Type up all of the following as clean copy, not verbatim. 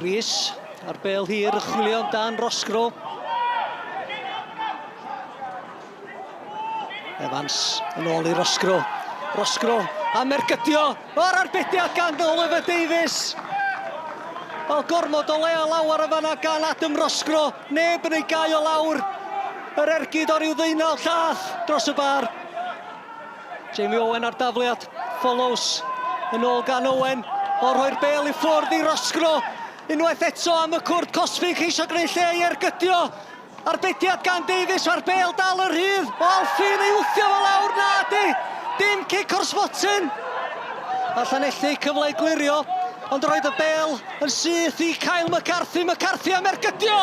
Rhys a'r bel hir yn chwilio amdan Roscrow. Evans yn ôl i Roscrow. Roscrow am ergydio o'r arbediad gan Oliver Davies. Wel, gormod o le o lawr y fanna gan Adam Roscrow. Neb yn ei gau o lawr. Yr ergyd o ryw ddeunaw llath dros y bar. Jamie Owen ar dafliad. Follows yn ôl gan Owen. O rhoi'r bel i ffwrdd i Roscrow. Unwaith eto am y cwrt cosbi ceisio gwneud lle i ergydio. Arbediad gan Davies, mae'r bel dal yn rhydd. O Alfie yn ei wthio fo lawr, na di. Dim cic o'r smotyn. A Llanelli cyfle i glirio, ond roedd y bel yn syth i Kyle McCarthy. McCarthy am ergydio!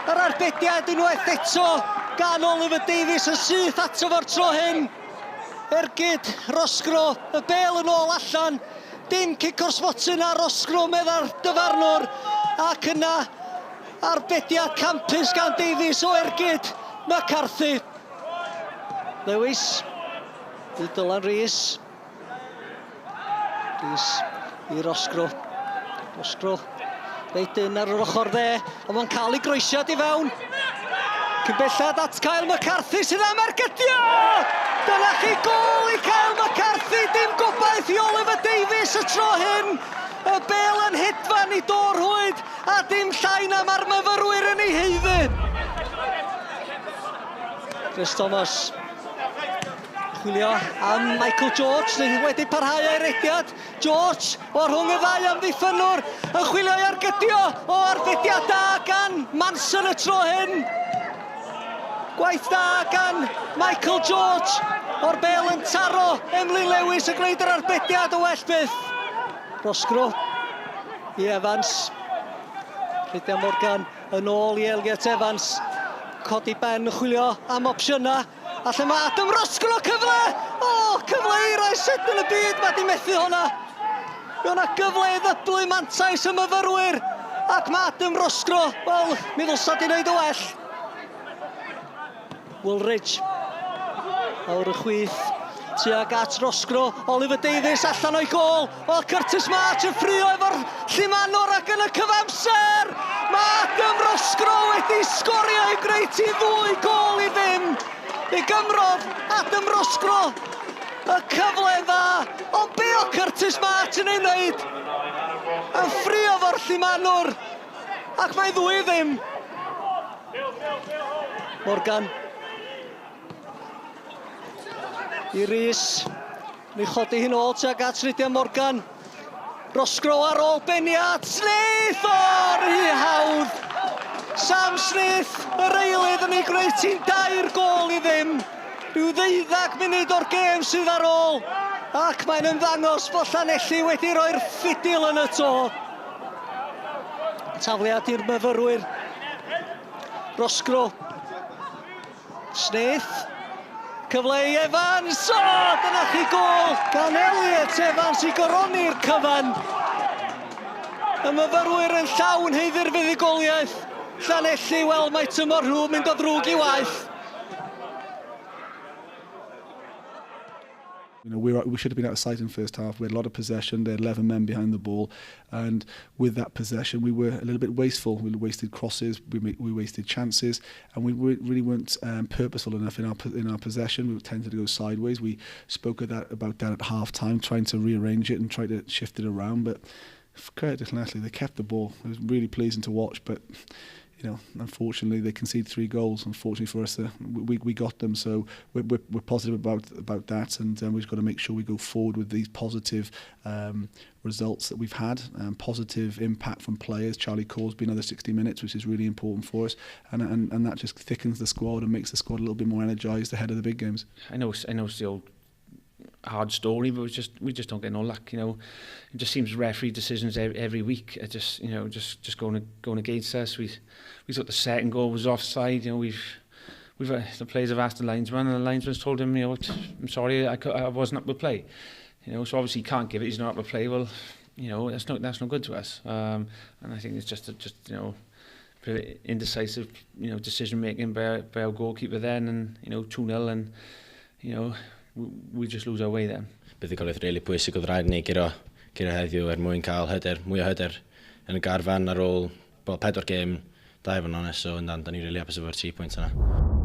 Yr arbediad unwaith eto gan Oliver Davies yn syth ato fo'r tro hyn. Ergyd, Roscrow, y bel yn ôl allan. Dim cic o'r smotyn ar Roscrow, meddai'r dyfarnwr. Ac yna Arbediad campus gan Davies o ergyd McCarthy. Lewis i Dylan Rees. Rees i Roscrow. Roscrow reit dyn ar yr ochr dde, ond mae'n cael ei groesiad i fewn. Cyn bellad at Kyle McCarthy sydd am ergydio! Dyna chi gôl i Kyle McCarthy, dim gobaith i Oliver Davies y tro hyn. Y bel yn hedfan i dôr rhwyd a dim llai na mae'r myfyrwyr yn ei haeddu. Chris Thomas chwilio am Michael George sydd wedi parhau ei rediad. George o rhwng y ddau amddiffynnwr yn chwilio i argydio o arbediad da gan Manson y tro hyn. Gwaith da gan Michael George o'r bel yn taro Emlyn Lewis yn gwneud yr arbediad o well byth. Roscrow i Evans. Rhydian Morgan yn ôl i Elliot Evans. Codi ben yn chwilio am opsiynau. A lle mae Adam Roscrow cyfle! O, cyfle i roi sydyn y byd, mae di methu hwnna. Mae hwnna gyfle i ddyblu mantais y myfyrwyr. Ac mae Adam Roscrow, wel, mi ddylsa di wneud y well. Woolridge. Lawr y chwith tuag at Roscrow. Oliver Davies allan o'i gôl. O, Curtis March yn ffrio efo'r llumanwr ac yn y cyfamser mae Adam Roscrow wedi sgorio i gwneud ti ddwy gôl i ddim. Fe gymrodd Adam Roscrow y cyfle dda, ond be o Curtis March yn ei wneud? Yn ffrio fo'r llumanwr ac mae ddwy ddim. Morgan. I Rhys. Mi chodi hi'n ôl tuag at Rhydian Morgan. Roscrow ar ôl beniad. Smith! O, rhy hawdd! Sam Smith, yr eilydd yn ei gwneud ti'n 3-0. Rhyw 12 munud o'r gêm sydd ar ôl. Ac mae'n ymddangos bod Llanelli wedi rhoi'r ffidil yn y to. Tafliad i'r myfyrwyr. Roscrow. Smith. Cyfle i Evans. O, dyna chi gôl gan Elliot Evans i goroni'r cyfan. Y myfyrwyr yn llawn haeddu'r fuddugoliaeth. Llanelli, wel, mae tymor nhw mynd o ddrwg i waeth. You know, we should have been out of sight in first half. We had a lot of possession. They had 11 men behind the ball. And with that possession, we were a little bit wasteful. We wasted crosses, we wasted chances, and we really weren't purposeful enough in our possession. We tended to go sideways. We spoke of that, about that at half time, trying to rearrange it and try to shift it around. But credit to Llanelli, they kept the ball. It was really pleasing to watch, but you know, unfortunately they conceded 3 goals. Unfortunately for us, we got them, so we're positive about that, and we've got to make sure we go forward with these positive results that we've had, positive impact from players. Charlie Core's been another 60 minutes, which is really important for us, and that just thickens the squad and makes the squad a little bit more energised ahead of the big games. I know it's the old hard story, but we just don't get no luck, you know. It just seems referee decisions every week are just, you know, just going against us. We thought the second goal was offside, you know. The players have asked the linesman, and the linesman's told him, you know, I'm sorry, I wasn't up with play, you know. So obviously he can't give it. He's not up with play. Well, you know, that's no good to us. And I think it's just you know, indecisive, you know, decision making by our goalkeeper then, and you know, 2-0, and you know, we just lose our way then. Buddugoliaeth really pwysig oedd rhaid ni guro heddiw er mwyn cael hyder, mwy o hyder yn y garfan ar ôl, well, 4 gêm, da i fod yn onest, so yndan, da ni'n really hapus efo'r 3 pwynt yna.